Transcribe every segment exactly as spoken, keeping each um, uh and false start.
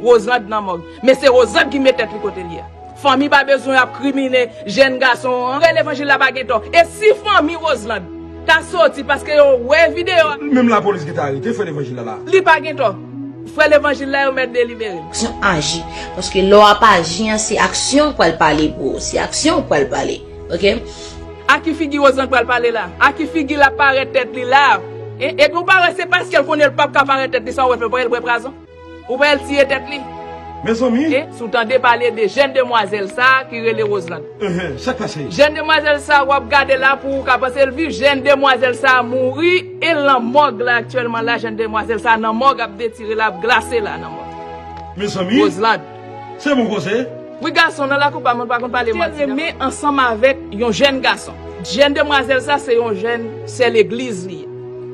Roselande nan mòg. Men se Roselande ki met tèt li kote l ye a. Fanmi pa bezwen ap krimine jèn gason an. Frè Levanjil la pa gen tò. E si fanmi Roselande ta soti paske yo wè videyo a? Menm lapolis gentan arete frè Levanjil la la. Li pa gen tò. Frè Levanjil la yo mèt delibere l. Aksyon aji. Paske lè w ap aji an, se aksyon w pral pale pou ou. Se aksyon w pral pale. Oke? A ki figi Roselande pral pale la? A ki figi l ap parèt tèt li la? E, epi ou pa wè se paske l konnen l p ap ka parèt tèt li sa w wè l fè, l bwè pwazon? Ou pa wè l tiye tèt li? Mezanmi. E, si w tande pale de jèn demwazèl sa a ki rele Roselande. Enhen, sa k pase? Jèn demwazèl sa a, w ap gade la pou ou ka panse l viv. Jèn demwazèl sa a mouri e l nan mòg la aktyèlman la. Jèn demwazèl sa a nan mòg ap detire la, ap glase la nan mòg. Mezanmi. Roselande. Se bon koze. Wi, gason nan lakou pa m, mwen pa konn pale manti, non. Te renmen ansanm avèk yon jèn gason. Jèn demwazèl sa, se yon jèn sè legliz li ye.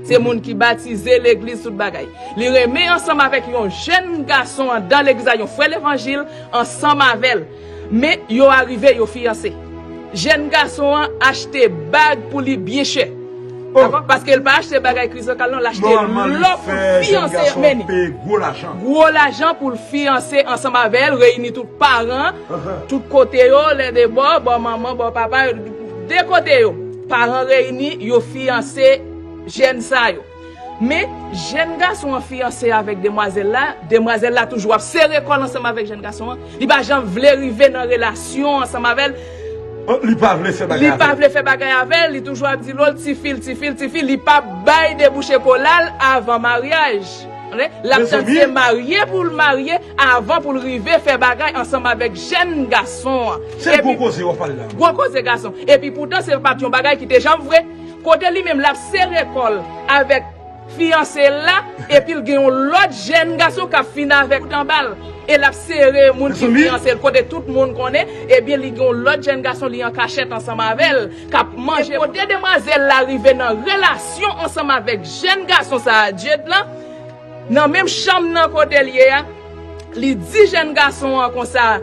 Se moun ki batize legliz, tout bagay. Li renmen ansanm avèk yon jèn gason anndan legliz la, yon frè levanjil, ansanm avè l. Men, yo arive, yo fiyanse. Jèn gason an achte bag pou li byen chè. Dakò? Paske l pa achte bagay krizokal non, l achte lò pou l fiyanse, mennen. Gwo lajan pou l fiyanse ansanm avè l, reyini tout paran, tout kote yo, lè de bò, bò manman, bò papa, de kote yo. Paran reyini, yo fiyanse jèn sa yo. Men, jèn gason an fiyanse avèk demwazèl la, demwazèl la toujou ap sere kò l ansanm avèk jèn gason an. Li pa janm vle rive nan relasyon ansanm avè l. Li pa vle fè bagay avè l. Li pa vle fè bagay avè l, li toujou ap di l, o, tifi l, tifi l, tifi l, li p ap bay debouche kola l avan maryaj. L ap tann se marye pou l marye avan pou l rive fè bagay ansanm avèk jèn gason an. Se gwo koze w ap pale la. Gwo koze gason. Epi poutan se pa t yon bagay ki te janm vre. Kote li menm l ap sere kò l avèk fiyanse l la, epi l gen yon lòt jèn gason k ap fin avèk bout anba l, e l ap sere moun ki fiyanse l, kote tout moun konnen, ebyen, li gen yon lòt jèn gason, li an kachèt ansanm avè l, k ap manje. Kote demwazèl la rive nan relasyon ansanm avèk jèn gason sa a, Jade lan, nan menm chanm nan kote l ye a, li di jèn gason an konsa,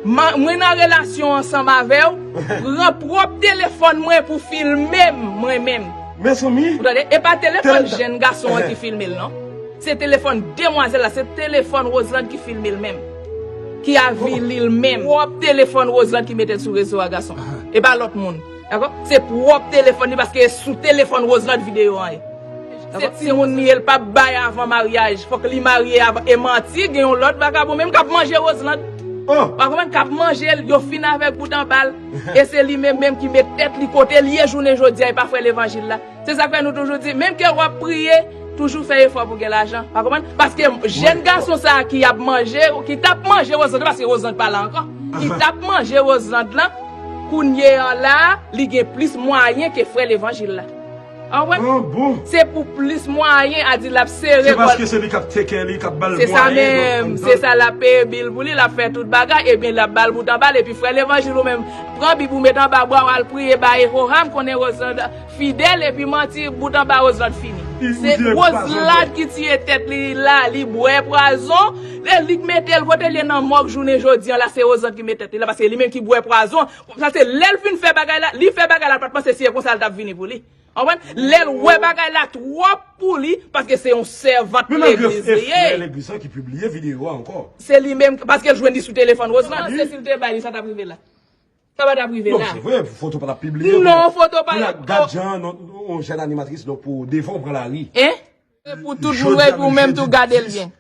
"Ma-, mwen nan relasyon ansanm avè w, pran pwòp telefòn mwen pou filme m, mwen menm." Mezanmi. Ou tande? E pa telefòn jèn gason an ki filme l, non. Se telefòn demwazèl la, se telefòn Roselande ki filme l menm. Ki avili l menm. Pwòp telefòn Roselande ki mete l sou rezo a, gason. E pa lòt moun. Dakò? Se pwòp telefòn li, paske e sou telefòn Roselande videyo an ye. Se timoun li ye, l p ap bay avan maryaj. Fòk li marye avan. E manti, gen yon lòt vakabon menm k ap manje Roselande. Ou pa konprann? K ap manje l, yo fin avèk bout anba l. E se li menm menm ki met tèt li kote l ye jounen jodi a, e pa frè levanjil la. Se sa k fè nou toujou di, menm ke w ap priye, toujou fè efò pou gen lajan. Pa konprann? Paske jèn gason sa a ki ap manje, ki t ap manje Roselande, paske Roselande pa la ankò, ki t ap manje Roselande lan, kounye a la, li gen plis mwayen ke frè levanjil la. Ou konprann? Se pou plis mwayen, a di l ap sere kò l. Se paske se li k ap take care li, k ap ba l mwayen. Se sa menm, se sa l ap peye bil pou li, l ap fè tout bagay, ebyen l ap ba l bout anba l, epi frè levanjil ou menm, pran Bib ou met anba bra w, al priye ba Yewova, m konnen Roselande fidèl, epi manti, bout anba Roselande fini. Se Roselande ki tiye tèt li la, li bwè pwazon, e li k mete l kote l ye nan mòg jounen jodi an la, se Roselande ki met tèt li la, paske li menm ki bwè pwazon, sa se lè l fin fè bagay la, li fè bagay la, l pa t panse si e konsa l t ap vini pou li. Ou konprann? Lè l wè bagay la twòp pou li, paske se yon sèvant legliz li ye. Men malgre e frè legliz lan ki pibliye videyo a ankò. Se li menm, paske l jwenn li sou telefòn Roselande. Wi. Se si l te bay li, sa t ap rive la. Sa pa t ap rive la. Non, se vre, foto pa t ap pibliye. Non, foto pa t ap. Gad jan yon jèn animatris, donk pou devan w pran lari. Hein? Se pou tout moun wè, pou menm tou gade l byen.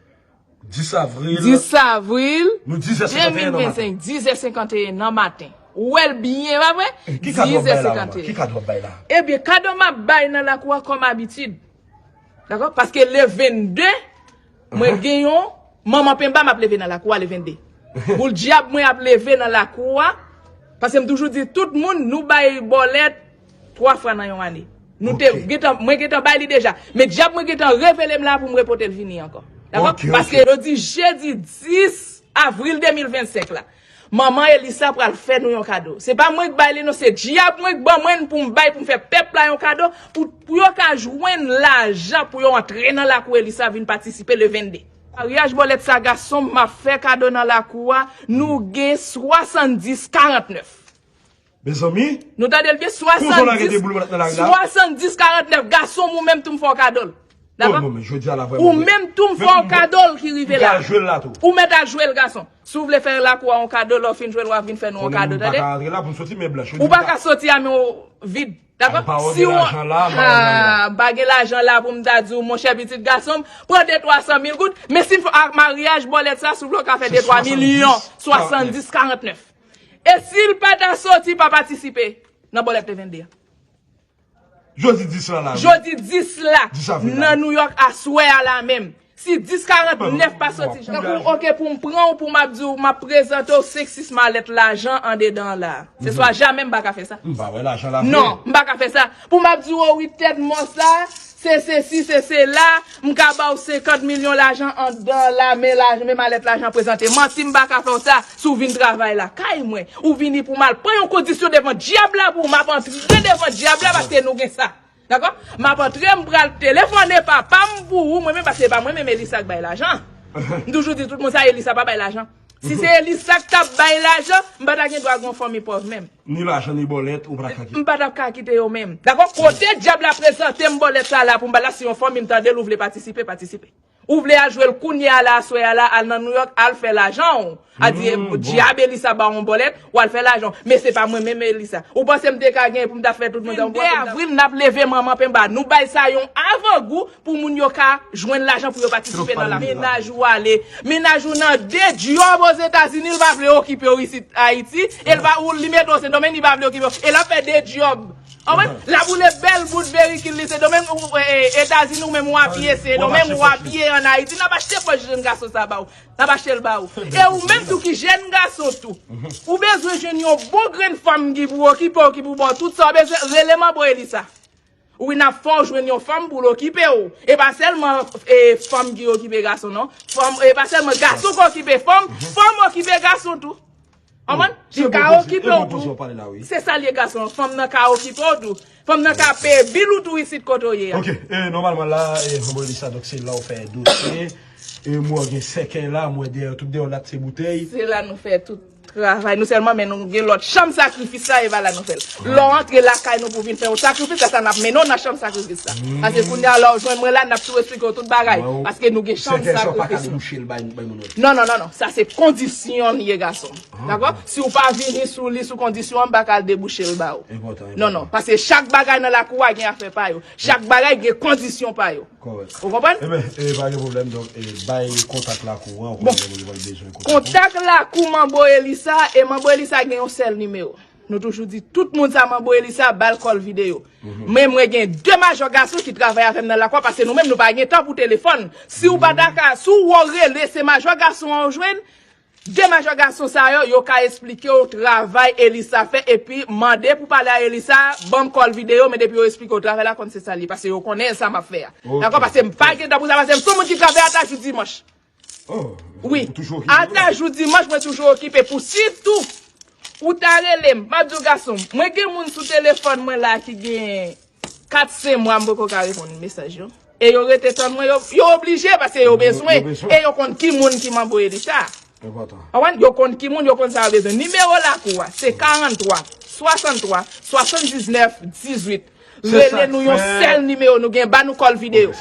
Dis avril. Dis avril. Nou dizè senkanteyen nan maten. Dizè senkanteyen nan maten. Ou wè l byen, pa vre? Ki kado w ap bay la, manman? Ki kado w ap bay la? Ebyen, kado m ap bay nan lakou a kòm abitid. Dakò? Paske le vennde, mwen gen yon manman penba, m ap leve nan lakou a le vennde. Boul dyab mwen ap leve nan lakou a. Paske m toujou di tout moun, nou bay bòlèt twa fwa nan yon ane. Nou te gentan, mwen gentan bay li deja. Men dyab mwen gentan revele m la pou m repote l vini ankò. Dakò? Paske yo di jedi dis avril de mil vennsenk la, manman Elisa pral fè nou yon kado. Se pa mwen k bay li non, se dyab mwen k ban mwen l pou m bay, pou m fè pèp la yon kado, pou, pou yo ka jwenn lajan pou yo antre nan lakou Elisa vin patisipe le vennde. Maryaj bòlèt sa gason m ap fè kado nan lakou a, nou gen swasanndis karantnèf. Mezanmi, nou tande l byen, swasanndis, swasanndis karantnèf, gason m ou menm tou m fè w kado l. Dakò? Ou menm tou m fè yon kado l ki rive la. Ou mèt al jwe l gason. Si w vle fè lakou a yon kado, lè w fin jwe l, w a vin fè nou yon kado, tande? Ou pa ka soti a men w vid. Dakò? Si w pa gen lajan la pou m ta di w, monchè pitit gason m, pran de twa san mil goud, men si m fè ak maryaj bòlèt sa, si w vle w ka fè de twa milyon, swasanndis karantnèf. E si l pa ta soti, pa patisipe nan bòlèt le vennde a. Jodi dis la la. Jodi dis la. Nan Nouyòk aswè a la menm. Si dis karantnèf pa soti jan. Tankou, oke, pou m pran w, pou m ap di w, m ap prezante w senk sis malèt lajan andedan la. Se swa jamè m pa ka fè sa. M pa wè lajan la vre. Non, m pa ka fè sa. Pou m ap di w, o wi, tèt mò sa, se sesi, se sela, m ka ba w senkant milyon lajan andan la, men lajan, men malèt lajan prezante. Manti, m pa ka fè w sa. Si w vin travay la, kay mwen, ou vini pou m al pran yon kondisyon devan dyab la pou w, m ap antre devan dyab la paske nou gen sa. Dakò? M ap antre, m pral telefone papa m pou ou, mwen menm, paske se pa mwen menm Elisa k bay lajan. M toujou di tout moun sa, Elisa pa bay lajan. Si se Elisa k t ap bay lajan, m pa ta gen dwa gen yon fanmi pòv menm. Ni lajan, ni bòlèt, ou pa ka kite. M pa t ap ka kite yo menm. Dakò? Kote dyab la prezante m bòlèt sa la pou m ba l la, si yon fanmi m tande l, ou vle patisipe, patisipe. Ou vle al jwe l kounye a la, aswè a la, al nan Nouyòk, al fè lajan w. A di, dyab Elisa ba w yon bòlèt, w al fè lajan w. Men se pa mwen menm Elisa. Ou panse m te ka gen pou m ta fè tout moun sa? Vennde avril, n ap leve manman penba. Nou bay sa yon avangou pou moun yo ka jwenn lajan pou yo patisipe nan la. Mennaj ou ale. Mennaj ou nan de djòb Ozetazini, l pa vle okipe w isit Ayiti. E l pa, ou, li mete w Sendomeng, li pa vle okipe w. E l ap fè de djòb. Konprann? L ap woule bèl bout verikil li Sendomeng, ou, e, e, Etazini, ou menm w apiye Sendomeng, w apiye ann Ayiti. N ap achte pòch jèn gason sa ba w. N ap achte l ba ou. E ou menm tou ki jèn gason tou. Ou bezwen jwenn yon bon grenn fanm ki pou okipe w, ki pou ba w tout sa w bezwen, rele manbo Elisa. Wi, n ap fè w jwenn yon fanm pou l okipe w. E pa sèlman, e, fanm ki okipe gason, non. Fanm, e pa sèlman gason k okipe fanm, fanm okipe gason tou. Konprann? Li ka okipe w tou. Se sa l ye gason. Fanm nan ka okipe w tou. Fanm nan ka peye bil ou tou isit kote w ye a. Ok, e, nòmalman la, e, manbo Elisa, donk se la w fè dosye. E mwen gen sèkèy la, mwen dèyè, tout dèyè w la se boutèy. Se la nou fè tout travay nou sèlman, men nou gen lòt chanm sakrifis la, e pa la nou fè l. Lè w antre lakay nou pou vin fè yon sakrifis, sa, sa n ap mennen w nan chanm sakrifis la. Paske kounye a, lè w jwenn mwen la, n ap tou esplike w tout bagay. Paske nou gen chanm sakrifis nou. Non, non, non, non. Sa se kondisyon l ye, gason. Dakò? Si w pa vini sou li sou kondisyon an, m pa ka al debouche l ba ou. Non, non. Paske chak bagay nan lakou a gen afè pa yo. Chak bagay gen kondisyon pa yo. Ou konprann? Eben, e, pa gen pwoblèm. Donk, e, bay kontak lakou an, ou konnen moun yo bezwen kontak ou. Kontak lakou Manbo Elisa, e Manbo Elisa gen yon sèl nimewo. Nou toujou di tout moun sa Manbo Elisa, ba l kòl videyo. Men mwen gen de majò gason ki travay avè m nan lakou a, paske nou menm nou pa gen tan pou telefòn. Si w pa ta ka, si w wè w rele, se majò gason an w jwenn, de majò gason sa yo, yo ka esplike w travay Elisa fè, epi mande pou pale a Elisa, ban m kòl videyo, men depi yo esplike w travay la, konn se sa l ye, paske yo konnen sa m ap fè a. Dakò? Paske m pa gen tan pou sa, paske m se yon moun ki travay ata jou dimanch. Wi, ata jou dimanch, mwen toujou okipe pou sitou ou ta rele m. M ap di w gason, mwen gen moun sou telefòn mwen la ki gen kat, senk mwa m poko ka reponn mesaj yo. E yo rete tann mwen, yo, yo oblije paske yo bezwen. E yo konn ki moun ki Manbo Elisa. Konprann? Yo konn ki moun, yo konn sa yo bezwen. Nimewo lakou a, se karanntwa, swasanntwa, swasanndiznèf, dizuit. Rele nou yon sèl nimewo nou gen, ba nou kòl videyo.